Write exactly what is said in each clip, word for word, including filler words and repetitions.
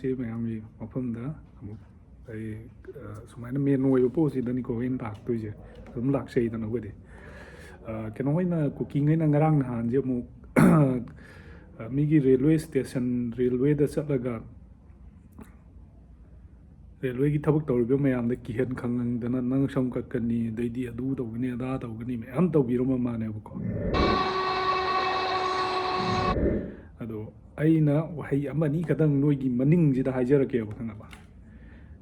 ꯁꯤ ꯃꯌꯥꯝꯒꯤ ꯃꯐꯝꯗ ꯑꯃꯨꯛ ꯑꯩ, ꯑ, ꯁꯨꯃꯥꯏꯅ ꯃꯦꯟ ꯑꯣꯏꯕ ꯄꯣꯠꯁꯤꯗꯅꯤꯀꯣ ꯑꯩꯅ ꯂꯥꯛꯇꯣꯏꯁꯦ꯫ ꯑꯗꯨꯝ ꯂꯥꯛꯆꯩꯗꯅ ꯑꯩꯈꯣꯏꯗꯤ꯫ ꯑ, ꯀꯩꯅꯣ ꯍꯣꯏꯅ, ꯀꯨꯀꯤꯡ ꯍꯣꯏꯅ ꯉꯔꯥꯡ ꯅꯍꯥꯟꯁꯦ ꯑꯃꯨꯛ, ꯑ, ꯃꯤꯒꯤ ꯔꯦꯜꯋꯦ ꯁ꯭ꯇꯦꯁꯟ, ꯔꯦꯜꯋꯦꯗ ꯆꯠꯂꯒ ꯔꯦꯜꯋꯦꯒꯤ ꯊꯕꯛ ꯇꯧꯔꯤꯕ ꯃꯌꯥꯝꯗ ꯀꯤꯍꯟ ꯈꯪꯍꯟꯗꯅ ꯅꯪ ꯁꯝ ꯀꯛꯀꯅꯤ, ꯑꯗꯩꯗꯤ ꯑꯗꯨ ꯇꯧꯒꯅꯤ, ꯑꯗꯥ ꯇꯧꯒꯅꯤ ꯃꯌꯥꯝ ꯇꯧꯕꯤꯔꯝꯕ ꯃꯥꯜꯂꯦꯕꯀꯣ꯫ ꯑꯗꯣ ꯑꯩꯅ ꯋꯥꯍꯩ ꯑꯃꯅꯤ ꯈꯛꯇꯪ ꯅꯣꯏꯒꯤ ꯃꯅꯤꯡꯁꯤꯗ ꯍꯥꯏꯖꯔꯛꯀꯦꯕ, ꯈꯪꯉꯕ?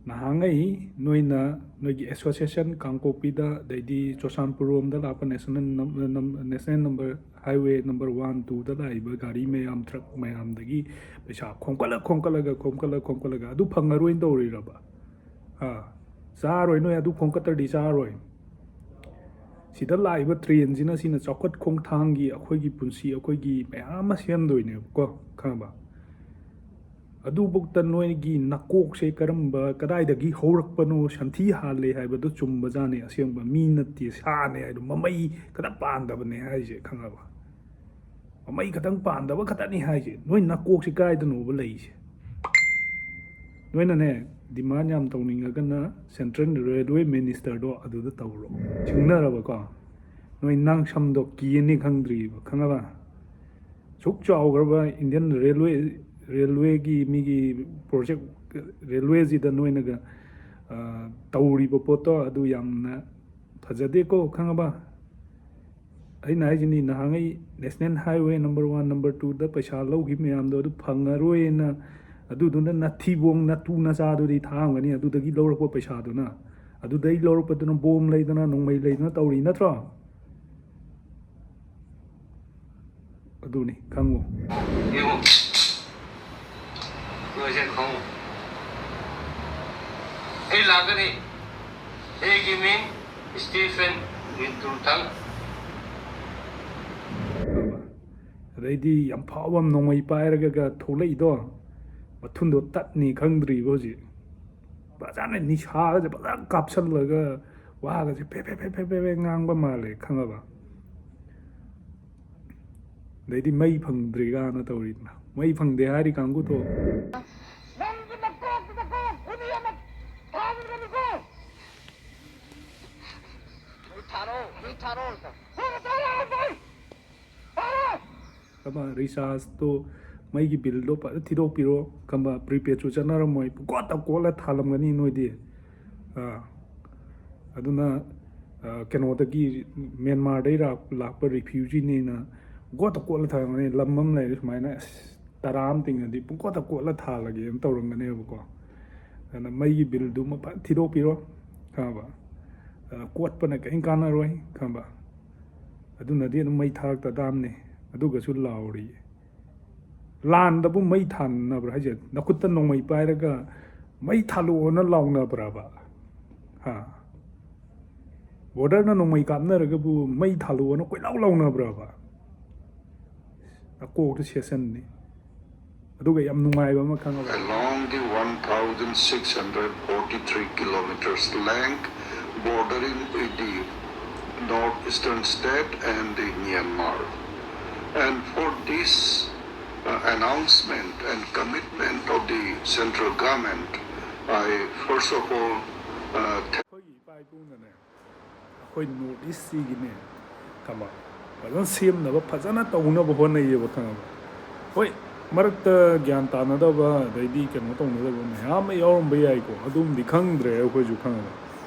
ꯅꯍꯥꯟꯉꯩ ꯅꯣꯏꯅ ꯅꯣꯏꯒꯤ ꯑꯦꯁꯣꯁꯤꯌꯦꯁꯟ ꯀꯥꯡꯄꯣꯛꯄꯤꯗ, ꯑꯗꯩꯗꯤ ꯆꯨꯔꯆꯥꯟꯄꯨꯔ ꯔꯣꯝꯗ ꯂꯥꯛꯄ ꯅꯦꯁꯅꯦꯜ ꯅꯝ-, ꯅꯝ-, national number, highway number one, ꯇꯨꯗ ꯂꯥꯛꯏꯕ ꯒꯥꯔꯤ ꯃꯌꯥꯝ, ꯇ꯭ꯔꯛ ꯃꯌꯥꯝꯗꯒꯤ ꯄꯩꯁꯥ ꯈꯣꯝꯀꯠꯂ, ꯈꯣꯝꯀꯠꯂꯒ, ꯈꯣꯝꯀꯠꯂ, ꯈꯣꯝꯀꯠꯂꯒ ꯑꯗꯨ ꯐꯪꯉꯔꯣꯏꯅ ꯇꯧꯔꯤꯔꯕ? ꯑꯥ, ꯆꯥꯔꯣꯏ, ꯅꯣꯏ ꯑꯗꯨ ꯈꯣꯝꯀꯠꯇ꯭ꯔꯗꯤ ꯆꯥꯔꯣꯏ꯫ ꯁꯤꯗ ꯂꯥꯛꯏꯕ ꯇ꯭ꯔꯦꯟꯁꯤꯅ, ꯁꯤꯅ ꯆꯥꯎꯈꯠ ꯈꯣꯡꯊꯥꯡꯒꯤ ꯑꯩꯈꯣꯏꯒꯤ ꯄꯨꯟꯁꯤ, ꯑꯩꯈꯣꯏꯒꯤ ꯃꯌꯥꯝ ꯑꯃ ꯁꯦꯝꯗꯣꯏꯅꯦꯕꯀꯣ, ꯈꯪꯉꯕ? ꯑꯗꯨꯐꯧꯗ ꯅꯣꯏꯒꯤ ꯅꯀꯣꯛꯁꯦ ꯀꯔꯝꯕ, ꯀꯗꯥꯏꯗꯒꯤ ꯍꯧꯔꯛꯄꯅꯣ, ꯁꯟꯊꯤ ꯍꯥꯜꯂꯦ ꯍꯥꯏꯕꯗꯣ ꯆꯨꯝꯕꯖꯥꯠꯅꯦ꯫ ꯑꯁꯦꯡꯕ ꯃꯤ ꯅꯠꯇꯦ, ꯁꯥꯅꯦ ꯍꯥꯏꯗꯣ, ꯃꯃꯩ ꯈꯛꯇ ꯄꯥꯟꯗꯕꯅꯦ ꯍꯥꯏꯁꯦ, ꯈꯪꯉꯕ? ꯃꯃꯩ ꯈꯛꯇꯪ ꯄꯥꯟꯗꯕ ꯈꯛꯇꯅꯤ ꯍꯥꯏꯁꯦ꯫ ꯅꯣꯏ ꯅꯀꯣꯛꯁꯦ ꯀꯥꯏꯗꯅꯣꯕ ꯂꯩꯁꯦ? ꯅꯣꯏꯅꯅꯦ, ꯗꯤꯃꯥꯟ ꯌꯥꯝ ꯇꯧꯅꯤꯡꯉꯒꯅ ꯁꯦꯟꯇ꯭ꯔꯦꯜ ꯔꯦꯜꯋꯦ ꯃꯤꯅꯤꯁꯇꯔꯗꯣ ꯑꯗꯨꯗ ꯇꯧꯔꯣ꯫ ꯁꯤꯡꯅꯔꯕꯀꯣ? ꯅꯣꯏ ꯅꯪ ꯁꯝꯗꯣ ꯀꯤꯅꯤ ꯈꯪꯗ꯭ꯔꯤꯕ, ꯈꯪꯉꯕ? ꯁꯨꯛ ꯆꯥꯎꯈ꯭ꯔꯕ ꯏꯟꯗꯤꯌꯟ ꯔꯦꯜꯋꯦ, ꯔꯦꯜꯋꯦꯒꯤ ꯃꯤꯒꯤ ꯄ꯭ꯔꯣꯖꯦꯛ, ꯔꯦꯜꯋꯦꯁꯤꯗ ꯅꯣꯏꯅꯒ, ꯑ, ꯇꯧꯔꯤꯕ ꯄꯣꯠꯇꯣ ꯑꯗꯨ ꯌꯥꯝꯅ ꯐꯖꯗꯦꯀꯣ, ꯈꯪꯉꯕ? ꯑꯩꯅ ꯍꯥꯏꯁꯤꯅꯤ, ꯅꯍꯥꯟꯉꯩ national highway number one, number ꯇꯨꯗ ꯄꯩꯁꯥ ꯂꯧꯈꯤꯕ ꯃꯌꯥꯝꯗꯣ ꯑꯗꯨ ꯐꯪꯉꯔꯣꯏꯅ, ꯑꯗꯨꯗꯨꯅ ꯅꯊꯤꯕꯣꯡ ꯅꯇꯨ ꯅꯆꯥꯗꯨꯗꯤ ꯊꯥꯔꯝꯒꯅꯤ, ꯑꯗꯨꯗꯒꯤ ꯂꯧꯔꯛꯄ ꯄꯩꯁꯥꯗꯨꯅ, ꯑꯗꯨꯗꯒꯤ ꯂꯧꯔꯛꯄꯗꯨꯅ ꯕꯣꯝ ꯂꯩꯗꯅ, ꯅꯣꯡꯃꯩ ꯂꯩꯗꯅ ꯇꯧꯔꯤ ꯅꯠꯇ꯭ꯔꯣ? ꯑꯗꯨꯅꯤ, ꯈꯪꯉꯨ꯫ ꯌꯦꯡꯉꯨ, ꯅꯣꯏꯁꯦ ꯈꯪꯉꯨ꯫ ꯑꯩ ꯂꯥꯛꯀꯅꯤ꯫ ꯑꯩꯒꯤ ꯃꯤꯡ ꯁ꯭ꯇꯤꯐꯦꯟ ꯒꯤꯟꯇꯨꯊꯪ꯫ ꯑꯗꯩꯗꯤ ꯌꯥꯝ ꯐꯥꯎꯕ ꯑꯃ ꯅꯣꯡꯃꯩ ꯄꯥꯏꯔꯒ ꯊꯣꯛꯂꯛꯏꯗꯣ, ꯃꯊꯨꯟꯗꯣ ꯇꯠꯅꯤ ꯈꯪꯗ꯭ꯔꯤꯕ ꯍꯧꯖꯤꯛ꯫ ꯐꯖꯅ ꯅꯤꯁꯥꯒꯁꯦ ꯐꯖꯅ ꯀꯥꯞꯁꯜꯂꯒ, ꯋꯥꯒꯁꯦ ꯐꯦ ꯐꯦ ꯐꯦ ꯐꯦ ꯐꯦ ꯐꯦ ꯉꯥꯡꯕ ꯃꯥꯜꯂꯦ, ꯈꯪꯉꯕ? ꯑꯗꯩꯗꯤ ꯃꯩ ꯐꯪꯗ꯭ꯔꯤ ꯀꯥꯏꯅ ꯇꯧꯔꯤꯗꯅ, ꯃꯩ ꯐꯪꯗꯦ ꯍꯥꯏꯔꯤ ꯀꯥꯡꯕꯨꯗꯣ꯫ ꯑꯃ ꯔꯤꯆꯥꯔꯖꯇꯣ, ꯃꯩꯒꯤ ꯕꯤꯜꯗꯣ ꯐꯖꯅ ꯊꯤꯗꯣꯛꯄꯤꯔꯣ꯫ ꯈꯪꯕ, ꯄ꯭ꯔꯤꯄꯦꯗꯁꯨ ꯆꯠꯅꯔꯝꯃꯣꯏ, ꯄꯨꯡꯀꯣꯠꯇ ꯀꯣꯠꯂ ꯊꯥꯜꯂꯝꯒꯅꯤ ꯅꯣꯏꯗꯤ꯫ ꯑꯥ, ꯑꯗꯨꯅ, ꯑꯥ, ꯀꯩꯅꯣꯗꯒꯤ, ꯃ꯭ꯌꯥꯟꯃꯥꯔꯗꯒꯤ ꯂꯥꯛ-, ꯂꯥꯛꯄ ꯔꯤꯐ꯭ꯌꯨꯖꯤꯅꯦꯅ ꯄꯨꯡꯀꯣꯠꯇ ꯀꯣꯠꯂ ꯊꯥꯜꯂꯝꯒꯅꯤ꯫ ꯂꯝ ꯑꯃ ꯂꯩꯔꯦ ꯁꯨꯃꯥꯏꯅ, ꯑꯁ, ꯇꯔꯥ ꯑꯃ ꯇꯤꯡꯉꯗꯤ ꯄꯨꯡꯀꯣꯠꯇ ꯀꯣꯠꯂ ꯊꯥꯜꯂꯒꯦꯅ ꯇꯧꯔꯝꯒꯅꯦꯕꯀꯣ꯫ ꯑꯗꯨꯅ ꯃꯩꯒꯤ ꯕꯤꯜꯗꯨꯃ ꯐꯖꯅ ꯊꯤꯗꯣꯛꯄꯤꯔꯣ, ꯈꯪꯉꯕ? ꯑꯗꯨꯅ ꯀꯣꯠꯄꯅ ꯀꯔꯤꯝ ꯀꯥꯟꯅꯔꯣꯏ, ꯈꯪꯉꯕ? ꯑꯗꯨꯅꯗꯤ ꯑꯗꯨꯝ ꯃꯩ ꯊꯥꯔꯛꯇ ꯇꯥꯕꯅꯤ꯫ ꯑꯗꯨꯒꯁꯨ ꯂꯥꯎꯔꯤ꯫ ꯂꯥꯟꯗꯕꯨ ꯃꯩ ꯊꯥꯟꯅꯕ꯭ꯔꯥ ꯍꯥꯏꯁꯦ? ꯅꯈꯨꯠꯇ ꯅꯣꯡꯃꯩ ꯄꯥꯏꯔꯒ "ꯃꯩ ꯊꯥꯜꯂꯛꯑꯣꯅ" ꯂꯥꯎꯅꯕ꯭ꯔꯕ? ꯍꯥ? ꯕꯣꯔꯗꯔꯅ ꯅꯣꯡꯃꯩ ꯀꯥꯞꯅꯔꯒꯕꯨ "ꯃꯩ ꯊꯥꯜꯂꯛꯑꯣꯅ" ꯀꯣꯏꯂꯥꯎ ꯂꯥꯎꯅꯕ꯭ꯔꯕ? ꯅꯀꯣꯛꯇ ꯁꯦꯠꯆꯟꯅꯤ꯫ ꯑꯗꯨꯒ ꯌꯥꯝ ꯅꯨꯡꯉꯥꯏꯕ ꯑꯃ ꯈꯪꯉꯕ? Along the one thousand six hundred forty-three kilometers length bordering with the northeastern state and the Myanmar. And for this, uh, announcement and commitment of the central government, I first of all, uh, thank ꯑꯩꯈꯣꯏꯒꯤ ꯏꯄꯥ ꯏꯄꯨꯅꯅꯦ, ꯑꯩꯈꯣꯏ north ꯏꯁꯁꯤꯒꯤꯅꯦ, ꯈꯪꯕ, ꯐꯖꯅ ꯁꯦꯝꯅꯕ, ꯐꯖꯅ ꯇꯧꯅꯕ ꯍꯣꯠꯅꯩꯌꯦꯕ, ꯈꯪꯉꯕ? ꯍꯣꯏ, ꯃꯔꯛꯇ ꯒ꯭ꯌꯥꯟ ꯇꯥꯅꯗꯕ, ꯑꯗꯩꯗꯤ ꯀꯩꯅꯣ ꯇꯧꯅꯗꯕ ꯃꯌꯥꯝ ꯑꯃ ꯌꯥꯎꯔꯝꯕ ꯌꯥꯏꯀꯣ, ꯑꯗꯨꯝꯗꯤ ꯈꯪꯗ꯭ꯔꯦ ꯑꯩꯈꯣꯏꯁꯨ, ꯈꯪꯉꯕ?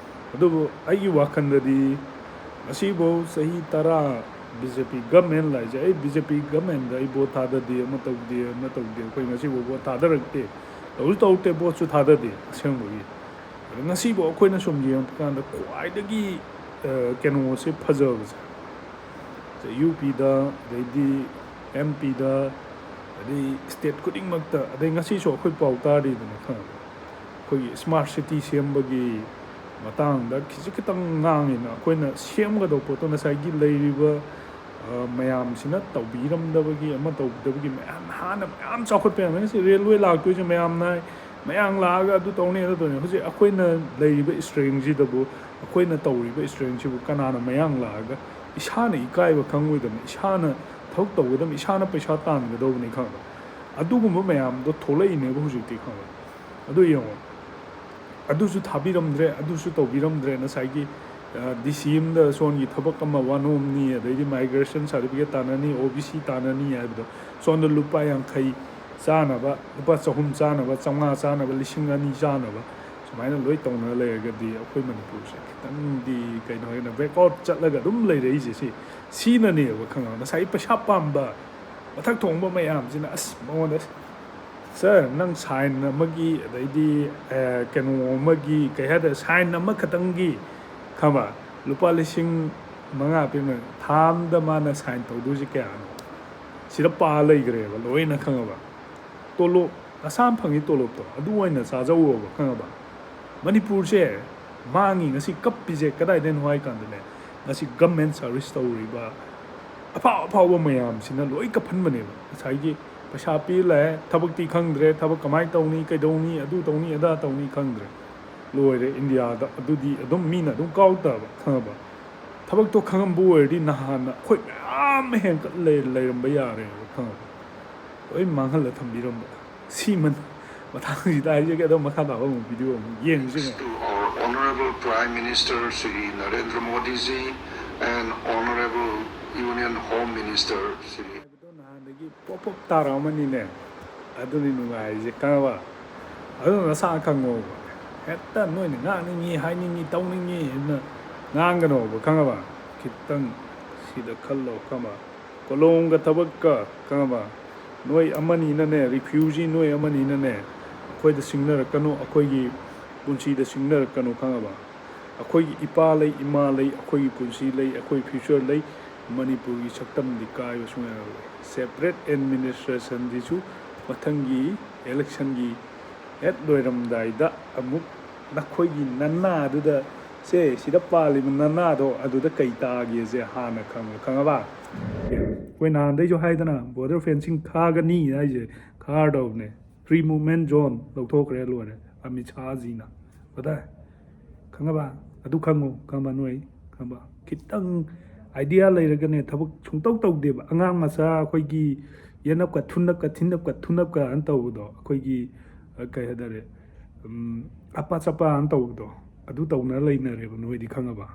ꯑꯗꯨꯕꯨ ꯑꯩꯒꯤ ꯋꯥꯈꯜꯗꯗꯤ ꯉꯁꯤꯐꯥꯎ ꯆꯍꯤ ꯇꯔꯥ ꯕꯤ ꯖꯦ ꯄꯤ ꯒꯃꯦꯟ ꯂꯥꯛꯏꯁꯦ, ꯑꯩ ꯕꯤ ꯖꯦ ꯄꯤ ꯒꯃꯦꯟꯗ ꯑꯩ ꯚꯣꯠ ꯊꯥꯗꯗꯦ, ꯑꯃ ꯇꯧꯗꯦ, ꯑꯃ ꯇꯧꯗꯦ, ꯑꯩꯈꯣꯏ ꯉꯁꯤꯐꯥꯎ ꯚꯣꯠ ꯊꯥꯗꯔꯛꯇꯦ, ꯇꯧꯁꯨ ꯇꯧꯔꯛꯇꯦ, ꯚꯣꯠꯁꯨ ꯊꯥꯗꯗꯦ꯫ ꯑꯁꯦꯡꯕꯒꯤ, ꯑꯗꯣ ꯉꯁꯤꯐꯥꯎ ꯑꯩꯈꯣꯏꯅ ꯁꯨꯝ ꯌꯦꯡꯉꯛꯄ ꯀꯥꯟꯗ ꯈ꯭ꯋꯥꯏꯗꯒꯤ, ꯑ, ꯀꯩꯅꯣꯁꯦ ꯐꯖꯕꯁꯦ, ꯁꯦ ꯌꯨ ꯄꯤꯗ, ꯑꯗꯩꯗꯤ ꯑꯦꯝ ꯄꯤꯗ, ꯑꯗꯩ ꯁ꯭ꯇꯦꯠ ꯈꯨꯗꯤꯡꯃꯛꯇ, ꯑꯗꯩ ꯉꯁꯤꯁꯨ ꯑꯩꯈꯣꯏ ꯄꯥꯎ ꯇꯥꯔꯤꯗꯅ, ꯈꯪꯉꯕ? ꯑꯩꯈꯣꯏꯒꯤ ꯁ꯭ꯃꯥꯔꯠ ꯁꯤꯇꯤ ꯁꯦꯝꯕꯒꯤ ꯃꯇꯥꯡꯗ ꯈꯤꯖꯤꯛ ꯈꯤꯇꯪ ꯉꯥꯡꯉꯤꯅ, ꯑꯩꯈꯣꯏꯅ ꯁꯦꯝꯒꯗꯧꯕ ꯄꯣꯠꯇꯣ ꯉꯁꯥꯏꯒꯤ ꯂꯩꯔꯤꯕ, ꯑ, ꯃꯌꯥꯝꯁꯤꯅ ꯇꯧꯕꯤꯔꯝꯗꯕꯒꯤ, ꯑꯃ ꯇꯧꯕꯤꯗꯕꯒꯤ ꯃꯌꯥꯝ, ꯍꯥꯟꯅ ꯃꯌꯥꯝ ꯆꯥꯎꯈꯠꯄ ꯌꯥꯝ ꯂꯩ꯫ ꯉꯁꯤ ꯔꯦꯜꯋꯦ ꯂꯥꯛꯇꯣꯏꯁꯦ ꯃꯌꯥꯝꯅ ꯍꯥꯏ, ꯃꯌꯥꯡ ꯂꯥꯛꯑꯒ ꯑꯗꯨ ꯇꯧꯅꯤ, ꯑꯗꯨ ꯇꯧꯅꯤ꯫ ꯍꯧꯖꯤꯛ ꯑꯩꯈꯣꯏꯅ ꯂꯩꯔꯤꯕ ꯏꯁꯇ꯭ꯔꯦꯡꯁꯤꯗꯕꯨ, ꯑꯩꯈꯣꯏꯅ ꯇꯧꯔꯤꯕ ꯏꯁꯇ꯭ꯔꯦꯡꯁꯤꯕꯨ ꯀꯅꯥꯅ ꯃꯌꯥꯡ ꯂꯥꯛꯑꯒ, ꯏꯁꯥꯅ ꯏꯀꯥꯏꯕ ꯈꯪꯉꯣꯏꯗꯕꯅꯤ, ꯏꯁꯥꯅ ꯊꯕꯛ ꯇꯧꯒꯗꯕꯅꯤ, ꯏꯁꯥꯅ ꯄꯩꯁꯥ ꯇꯥꯟꯒꯗꯧꯕꯅꯤ, ꯈꯪꯕ꯭ꯔꯥ? ꯑꯗꯨꯒꯨꯝꯕ ꯃꯌꯥꯝꯗꯣ ꯊꯣꯛꯂꯛꯏꯅꯦꯕ ꯍꯧꯖꯤꯛꯇꯤ, ꯈꯪꯕ꯭ꯔꯥ? ꯑꯗꯨ ꯌꯦꯡꯉꯣ, ꯑꯗꯨꯁꯨ ꯊꯥꯕꯤꯔꯝꯗ꯭ꯔꯦ, ꯑꯗꯨꯁꯨ ꯇꯧꯕꯤꯔꯝꯗ꯭ꯔꯦ, ꯉꯁꯥꯏꯒꯤ, ꯗꯤ ꯁꯤ ꯑꯃꯗ ꯁꯣꯝꯒꯤ ꯊꯕꯛ ꯑꯃ ꯋꯥꯅꯣꯝꯅꯤ, ꯑꯗꯩꯗꯤ ꯃꯥꯏꯒ꯭ꯔꯦꯁꯟ ꯁꯥꯔꯇꯤꯐꯤꯀꯦꯠ ꯇꯥꯟꯅꯅꯤ, ꯑꯣ ꯕꯤ ꯁꯤ ꯇꯥꯟꯅꯅꯤ ꯍꯥꯏꯕꯗꯣ, ꯁꯣꯝꯗ ꯂꯨꯄꯥ ꯌꯥꯡꯈꯩ ꯆꯥꯅꯕ, ꯂꯨꯄꯥ ꯆꯍꯨꯝ ꯆꯥꯅꯕ, ꯆꯥꯝꯃꯉꯥ ꯆꯥꯅꯕ, ꯂꯤꯁꯤꯡ ꯑꯅꯤ ꯆꯥꯅꯕ, ꯁꯨꯃꯥꯏꯅ ꯂꯣꯏ ꯇꯧꯅ ꯂꯩꯔꯒꯗꯤ ꯑꯩꯈꯣꯏ ꯃꯅꯤꯄꯨꯔꯁꯦ ꯈꯤꯇꯪꯗꯤ, ꯀꯩꯅꯣ ꯍꯥꯏꯅ, ꯕꯦꯛꯑꯥꯎꯠ ꯆꯠꯂꯒ ꯑꯗꯨꯝ ꯂꯩꯔꯛꯏꯁꯦ꯫ ꯁꯤ ꯁꯤꯅꯅꯦꯕ, ꯈꯪꯉꯕ? ꯉꯁꯥꯏ ꯄꯩꯁꯥ ꯄꯥꯝꯕ ꯃꯊꯛ ꯊꯣꯡꯕ ꯃꯌꯥꯝꯁꯤꯅ ꯑꯁ ꯃꯉꯣꯟꯗ, "ꯁꯥꯔ, ꯅꯪ ꯁꯥꯏꯟ ꯑꯃꯒꯤ, ꯑꯗꯩꯗꯤ, ꯑꯦ, ꯀꯩꯅꯣ ꯑꯃꯒꯤ, ꯀꯩ ꯍꯥꯏꯇꯥꯔꯦ, ꯁꯥꯏꯟ ꯑꯃꯈꯛꯇꯪꯒꯤ, ꯈꯪꯉꯕ, ꯂꯨꯄꯥ ꯂꯤꯁꯤꯡ ꯃꯉꯥ ꯄꯤꯕ, ꯊꯥ ꯑꯃꯗ ꯃꯥꯅ ꯁꯥꯏꯟ ꯇꯧꯗꯣꯏꯁꯦ ꯀꯌꯥꯅꯣ?" ꯁꯤꯗ ꯄꯥ ꯂꯩꯈ꯭ꯔꯦꯕ ꯂꯣꯏꯅ, ꯈꯪꯉꯕ? ꯇꯣꯂꯣꯞ, ꯅꯁꯥ ꯑꯃ ꯐꯪꯉꯤ ꯇꯣꯂꯣꯞꯇꯣ, ꯑꯗꯨ ꯑꯣꯏꯅ ꯆꯥꯖꯧꯑꯕ, ꯈꯪꯉꯕ? ꯃꯅꯤꯄꯨꯔꯁꯦ ꯃꯥꯡꯉꯤ꯫ ꯉꯁꯤ ꯀꯞꯄꯤꯁꯦ ꯀꯗꯥꯏꯗꯅꯣ ꯍꯥꯏ ꯀꯥꯟꯗꯅꯦ, ꯉꯁꯤ ꯒꯃꯦꯟ ꯁꯥꯔꯚꯤꯁ ꯇꯧꯔꯤꯕ ꯑꯐꯥꯎ ꯑꯐꯥꯎꯕ ꯃꯌꯥꯝꯁꯤꯅ ꯂꯣꯏ ꯀꯞꯍꯟꯕꯅꯦꯕ꯫ ꯉꯁꯥꯏꯒꯤ ꯄꯩꯁꯥ ꯄꯤ ꯂꯥꯛꯑꯦ, ꯊꯕꯛꯇꯤ ꯈꯪꯗ꯭ꯔꯦ, ꯊꯕꯛ ꯀꯃꯥꯏꯅ ꯇꯧꯅꯤ, ꯀꯩꯗꯧꯅꯤ, ꯑꯗꯨ ꯇꯧꯅꯤ, ꯑꯗꯥ ꯇꯧꯅꯤ ꯈꯪꯗ꯭ꯔꯦ꯫ ꯂꯣꯏꯔꯦ ꯏꯟꯗꯤꯌꯥꯗ꯫ ꯑꯗꯨꯗꯤ ꯑꯗꯨꯝ ꯃꯤꯅ ꯑꯗꯨꯝ ꯀꯥꯎ ꯇꯥꯕ, ꯈꯪꯉꯕ? ꯊꯕꯛꯇꯣ ꯈꯪꯉꯝꯕ ꯑꯣꯏꯔꯗꯤ ꯅꯍꯥꯟꯅ ꯑꯩꯈꯣꯏ ꯃꯌꯥꯝ ꯍꯦꯟꯀꯠ ꯂꯩ-, ꯂꯩꯔꯝꯕ ꯌꯥꯔꯦꯕ, ꯈꯪꯉꯕ? ꯂꯣꯏ ꯃꯥꯡꯍꯜꯂ ꯊꯝꯕꯤꯔꯝꯕ꯫ ꯁꯤ ꯃꯟ-, ꯃꯇꯥꯡꯁꯤꯗ ꯍꯥꯏꯖꯒꯦ, ꯑꯗꯣ ꯃꯈꯥ ꯇꯥꯕ ꯑꯃꯨꯛ ꯚꯤꯗꯤꯑꯣ ꯑꯃꯨꯛ ꯌꯦꯡꯁꯤ꯫ To our Honorable Prime Minister Shri Narendra Modi ji and Honorable Union Home Minister Shri ꯍꯥꯏꯕꯗꯣ ꯅꯍꯥꯟꯗꯒꯤ ꯄꯣꯞ ꯄꯣꯞ ꯇꯥꯔꯛꯑꯃꯅꯤꯅꯦ꯫ ꯑꯗꯨꯅꯤ ꯅꯨꯡꯉꯥꯏꯔꯤꯁꯦ, ꯈꯪꯉꯕ? ꯑꯗꯨꯅ ꯅꯁꯥ ꯈꯪꯉꯣꯕ꯫ ꯍꯦꯛꯇ ꯅꯣꯏꯅ ꯉꯥꯡꯅꯤꯡꯉꯤ, ꯍꯥꯏꯅꯤꯡꯉꯤ, ꯇꯧꯅꯤꯡꯉꯤ ꯍꯥꯏꯅ ꯉꯥꯡꯒꯅꯣꯕ, ꯈꯪꯉꯕ? ꯈꯤꯇꯪ ꯁꯤꯗ ꯈꯜꯂꯣ, ꯈꯪꯉꯕ? ꯀꯣꯂꯣꯝꯒ ꯊꯕꯛꯀ, ꯈꯪꯉꯕ? ꯅꯣꯏ ꯑꯃꯅꯤꯅꯅꯦ, ꯔꯤꯐ꯭ꯌꯨꯖꯤ ꯅꯣꯏ ꯑꯃꯅꯤꯅꯅꯦ, ꯑꯩꯈꯣꯏꯗ ꯁꯤꯡꯅꯔꯛꯀꯅꯨ, ꯑꯩꯈꯣꯏꯒꯤ ꯄꯨꯟꯁꯤꯗ ꯁꯤꯡꯅꯔꯛꯀꯅꯨ, ꯈꯪꯉꯕ? ꯑꯩꯈꯣꯏꯒꯤ ꯏꯄꯥ ꯂꯩ, ꯏꯃꯥ ꯂꯩ, ꯑꯩꯈꯣꯏꯒꯤ ꯄꯨꯟꯁꯤ ꯂꯩ, ꯑꯩꯈꯣꯏ ꯐ꯭ꯌꯨꯆꯔ ꯂꯩ꯫ ꯃꯅꯤꯄꯨꯔꯒꯤ ꯁꯛꯇꯝꯗꯤ ꯀꯥꯏꯕ ꯁꯨꯡꯌꯥ ꯌꯥꯔꯣꯏ꯫ ꯁꯦꯄꯔꯦꯠ ꯑꯦꯗꯃꯤꯅꯤꯁꯇ꯭ꯔꯦꯁꯟꯁꯤꯁꯨ ꯃꯊꯪꯒꯤ ꯏꯂꯦꯛꯁꯟꯒꯤ ꯍꯦꯛ ꯂꯣꯏꯔꯝꯗꯥꯏꯗ ꯑꯃꯨꯛ ꯅꯈꯣꯏꯒꯤ ꯅꯅꯥꯗꯨꯗ, ꯁꯦ, ꯁꯤꯗ ꯄꯥꯜꯂꯤꯕ ꯅꯅꯥꯗꯣ ꯑꯗꯨꯗ ꯀꯩ ꯇꯥꯒꯦꯁꯦ ꯍꯥꯟꯅ ꯈꯪꯉꯣ, ꯈꯪꯉꯕ? ꯑꯩꯈꯣꯏ ꯅꯍꯥꯟꯗꯩꯁꯨ ꯍꯥꯏꯗꯅ, ꯕꯣꯔꯗꯔ ꯐꯦꯟꯁꯤꯡ ꯈꯥꯒꯅꯤ ꯍꯥꯏꯁꯦ ꯈꯥꯔꯗꯧꯕꯅꯦ꯫ ꯐ꯭ꯔꯤ ꯃꯨꯚꯃꯦꯟ ꯖꯣꯟ ꯂꯧꯊꯣꯛꯈ꯭ꯔꯦ, ꯂꯣꯏꯔꯦ, ꯑꯃꯤꯠ ꯁꯥꯍꯖꯤꯅ꯫ ꯕ꯭ꯔꯗꯔ, ꯈꯪꯉꯕ? ꯑꯗꯨ ꯈꯪꯉꯨ, ꯈꯪꯉꯕ ꯅꯣꯏ? ꯈꯪꯉꯕ? ꯈꯤꯇꯪ ꯑꯥꯏꯗꯤꯌꯥ ꯂꯩꯔꯒꯅꯦ, ꯊꯕꯛ ꯁꯨꯡꯇꯧ ꯇꯧꯗꯦꯕ꯫ ꯑꯉꯥꯡ ꯃꯆꯥ ꯑꯩꯈꯣꯏꯒꯤ ꯌꯦꯅꯞꯀ ꯊꯨꯅꯞꯀ, ꯊꯤꯟꯅꯞꯀ ꯊꯨꯅꯞꯀ ꯑꯅ ꯇꯧꯕꯗꯣ, ꯑꯩꯈꯣꯏꯒꯤ, ꯑ, ꯀꯩ ꯍꯥꯏꯇꯥꯔꯦ, ꯎꯝ, ꯑꯄꯥ ꯆꯄꯥ ꯑꯅ ꯇꯧꯕꯗꯣ, ꯑꯗꯨ ꯇꯧꯅ ꯂꯩꯅꯔꯦꯕ ꯅꯣꯏꯗꯤ, ꯈꯪꯉꯕ?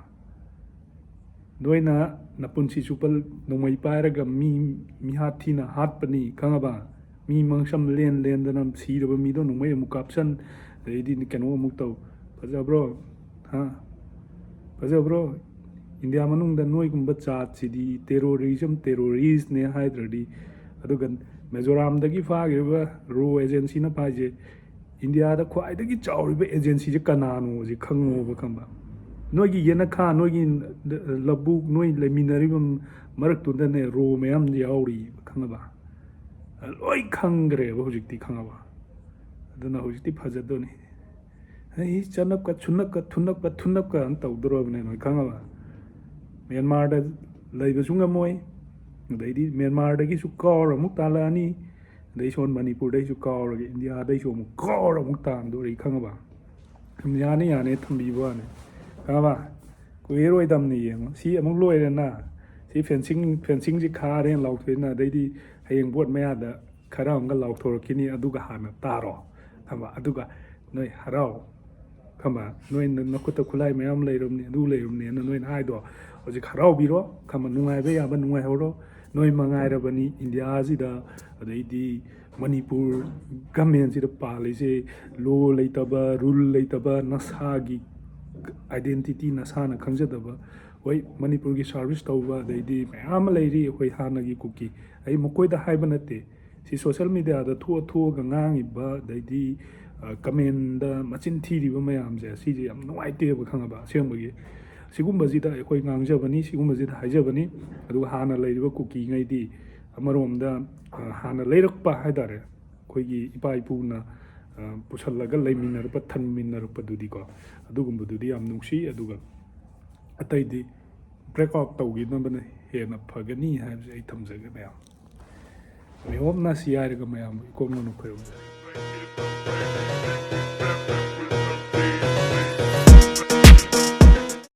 ꯅꯣꯏꯅ ꯅꯄꯨꯟꯁꯤ ꯆꯨꯞꯄ ꯅꯣꯡꯃꯩ ꯄꯥꯏꯔꯒ ꯃꯤ ꯃꯤꯍꯥꯠ ꯊꯤꯅ ꯍꯥꯠꯄꯅꯤ, ꯈꯪꯉꯕ? ꯃꯤ ꯃꯪꯁꯝ ꯂꯦꯟ ꯂꯦꯟꯗꯅ ꯁꯤꯔꯕ ꯃꯤꯗꯣ ꯅꯣꯡꯃꯩ ꯑꯃꯨꯛ ꯀꯥꯞꯁꯟ, ꯑꯗꯩꯗꯤ ꯀꯩꯅꯣ ꯑꯃꯨꯛ ꯇꯧ꯫ ꯐꯖꯕ꯭ꯔꯣ? ꯍꯥ? ꯐꯖꯕ꯭ꯔꯣ? ꯏꯟꯗꯤꯌꯥ ꯃꯅꯨꯡꯗ ꯅꯣꯏꯒꯨꯝꯕ ꯖꯥꯠꯁꯤꯗꯤ terrorism, terroristꯅꯦ ꯍꯥꯏꯗ꯭ꯔꯗꯤ, ꯑꯗꯨꯒ ꯃꯤꯖꯣꯔꯥꯝꯗꯒꯤ ꯐꯥꯈ꯭ꯔꯤꯕ ꯔꯣ ꯑꯦꯖꯦꯟꯁꯤꯅ ꯐꯥꯏꯁꯦ, ꯏꯟꯗꯤꯌꯥꯗ ꯈ꯭ꯋꯥꯏꯗꯒꯤ ꯆꯥꯎꯔꯤꯕ ꯑꯦꯖꯦꯟꯁꯤꯁꯦ ꯀꯅꯥꯅꯣꯁꯦ ꯈꯪꯉꯣꯕ, ꯈꯪꯕ? ꯅꯣꯏꯒꯤ ꯌꯦꯅꯈꯥ, ꯅꯣꯏꯒꯤ ꯂꯧꯕꯨꯛ, ꯅꯣꯏ ꯂꯩꯃꯤꯟꯅꯔꯤꯕ ꯃꯔꯛꯇꯨꯗꯅꯦ ꯔꯣ ꯃꯌꯥꯝ ꯌꯥꯎꯔꯤ, ꯈꯪꯉꯕ? ꯂꯣꯏ ꯈꯪꯈ꯭ꯔꯦꯕ ꯍꯧꯖꯤꯛꯇꯤ, ꯈꯪꯉꯕ? ꯑꯗꯨꯅ ꯍꯧꯖꯤꯛꯇꯤ ꯐꯖꯗꯣꯏꯅꯤ꯫ ꯑꯩ ꯆꯅꯞꯀ ꯁꯨꯅꯞꯀ ꯊꯨꯅꯞꯀ ꯊꯨꯅꯞꯀ ꯑꯅ ꯇꯧꯗꯣꯔꯕꯅꯦ ꯅꯣꯏ, ꯈꯪꯉꯕ? ꯃ꯭ꯌꯥꯟꯃꯥꯔꯗ ꯂꯩꯕꯁꯨ ꯉꯝꯃꯣꯏ꯫ ꯑꯗꯩꯗꯤ ꯃ꯭ꯌꯥꯟꯃꯥꯔꯗꯒꯤꯁꯨ ꯀꯥꯎꯔ ꯑꯃꯨꯛ ꯇꯥꯜꯂꯛꯑꯅꯤ꯫ ꯑꯗꯩ ꯁꯣꯝ ꯃꯅꯤꯄꯨꯔꯗꯩꯁꯨ ꯀꯥꯎꯔꯒ ꯏꯟꯗꯤꯌꯥꯗꯩꯁꯨ ꯑꯃꯨꯛ ꯀꯥꯎꯔ ꯑꯃꯨꯛ ꯇꯥꯟꯗꯣꯔꯤ, ꯈꯪꯉꯕ? ꯌꯥꯅꯤ, ꯌꯥꯅꯤ, ꯊꯝꯕꯤꯕ ꯋꯥꯅꯤ, ꯈꯪꯉꯕ? ꯀꯨꯏꯔꯔꯣꯏꯗꯝꯅꯤ, ꯌꯦꯡꯉꯣ꯫ ꯁꯤ ꯑꯃꯨꯛ ꯂꯣꯏꯔꯦꯅ, ꯁꯤ fencing, fencingꯁꯤ ꯈꯥꯔꯦꯅ ꯂꯥꯎꯊꯣꯛꯑꯦꯅ, ꯑꯗꯩꯗꯤ ꯍꯌꯦꯡ ꯚꯣꯠ ꯃꯌꯥꯗ ꯈꯔ ꯑꯃꯒ ꯂꯥꯎꯊꯣꯔꯛꯈꯤꯅꯤ, ꯑꯗꯨꯒ ꯍꯥꯟꯅ ꯇꯥꯔꯣ, ꯈꯪꯕ? ꯑꯗꯨꯒ ꯅꯣꯏ ꯍꯔꯥꯎ, ꯈꯪꯕ? ꯅꯣꯏ ꯅꯈꯨꯠꯇ ꯈꯨꯠꯂꯥꯏ ꯃꯌꯥꯝ ꯂꯩꯔꯝꯅꯤ, ꯑꯗꯨ ꯂꯩꯔꯝꯅꯤꯅ ꯅꯣꯏꯅ ꯍꯥꯏꯗꯣ ꯍꯧꯖꯤꯛ ꯍꯔꯥꯎꯕꯤꯔꯣ, ꯈꯪꯕ? ꯅꯨꯡꯉꯥꯏꯕ ꯌꯥꯕ ꯅꯨꯡꯉꯥꯏꯍꯧꯔꯣ꯫ ꯅꯣꯏ ꯃꯉꯥꯏꯔꯕꯅꯤ ꯏꯟꯗꯤꯌꯥꯁꯤꯗ, ꯑꯗꯩꯗꯤ ꯃꯅꯤꯄꯨꯔ governmentꯁꯤꯗ ꯄꯥꯜꯂꯤꯁꯦ, law ꯂꯩꯇꯕ, rule ꯂꯩꯇꯕ, ꯅꯁꯥꯒꯤ identity ꯅꯁꯥꯅ ꯈꯪꯖꯗꯕ꯫ ꯍꯣꯏ, ꯃꯅꯤꯄꯨꯔꯒꯤ service ꯇꯧꯕ ꯑꯗꯩꯗꯤ ꯃꯌꯥꯝ ꯑꯃ ꯂꯩꯔꯤ ꯑꯩꯈꯣꯏ ꯍꯥꯟꯅꯒꯤ ꯀꯨꯀꯤ꯫ ꯑꯩ ꯃꯈꯣꯏꯗ ꯍꯥꯏꯕ ꯅꯠꯇꯦ, ꯁꯤ social mediaꯗ ꯊꯣꯛꯑ ꯊꯣꯛꯑꯒ ꯉꯥꯡꯉꯤꯕ ꯑꯗꯩꯗꯤ, ꯑ, commentꯗ ꯃꯆꯤꯟ ꯊꯤꯔꯤꯕ ꯃꯌꯥꯝꯁꯦ, ꯁꯤꯁꯦ ꯌꯥꯝ ꯅꯨꯡꯉꯥꯏꯇꯦꯕ, ꯈꯪꯉꯕ? ꯑꯁꯦꯡꯕꯒꯤ ꯁꯤꯒꯨꯝꯕꯁꯤꯗ ꯑꯩꯈꯣꯏ ꯉꯥꯡꯖꯕꯅꯤ, ꯁꯤꯒꯨꯝꯕꯁꯤꯗ ꯍꯥꯏꯖꯕꯅꯤ꯫ ꯑꯗꯨꯒ ꯍꯥꯟꯅ ꯂꯩꯔꯤꯕ ꯀꯨꯀꯤꯉꯩꯗꯤ ꯑꯃꯔꯣꯝꯗ, ꯑ, ꯍꯥꯟꯅ ꯂꯩꯔꯛꯄ ꯍꯥꯏꯇꯥꯔꯦ, ꯑꯩꯈꯣꯏꯒꯤ ꯏꯄꯥ ꯏꯄꯨꯅ, ꯑ, ꯄꯨꯁꯜꯂꯒ ꯂꯩꯃꯤꯟꯅꯔꯛꯄ, ꯊꯝꯃꯤꯟꯅꯔꯛꯄꯗꯨꯗꯤꯀꯣ, ꯑꯗꯨꯒꯨꯝꯕꯗꯨꯗꯤ ꯌꯥꯝ ꯅꯨꯡꯁꯤ꯫ ꯑꯗꯨꯒ ꯑꯇꯩꯗꯤ break out ꯇꯧꯈꯤꯅꯕꯅ ꯍꯦꯟꯅ ꯐꯒꯅꯤ ꯍꯥꯏꯕꯁꯦ ꯑꯩ ꯊꯝꯖꯒꯦ ꯃꯌꯥꯝ꯫ ꯃꯤꯍꯣꯞꯅ ꯁꯤ ꯍꯥꯏꯔꯒ ꯃꯌꯥꯝꯕꯨ ꯏꯀꯣꯛ ꯃꯅꯨꯡ ꯈꯣꯏꯔꯝꯖꯔꯤ꯫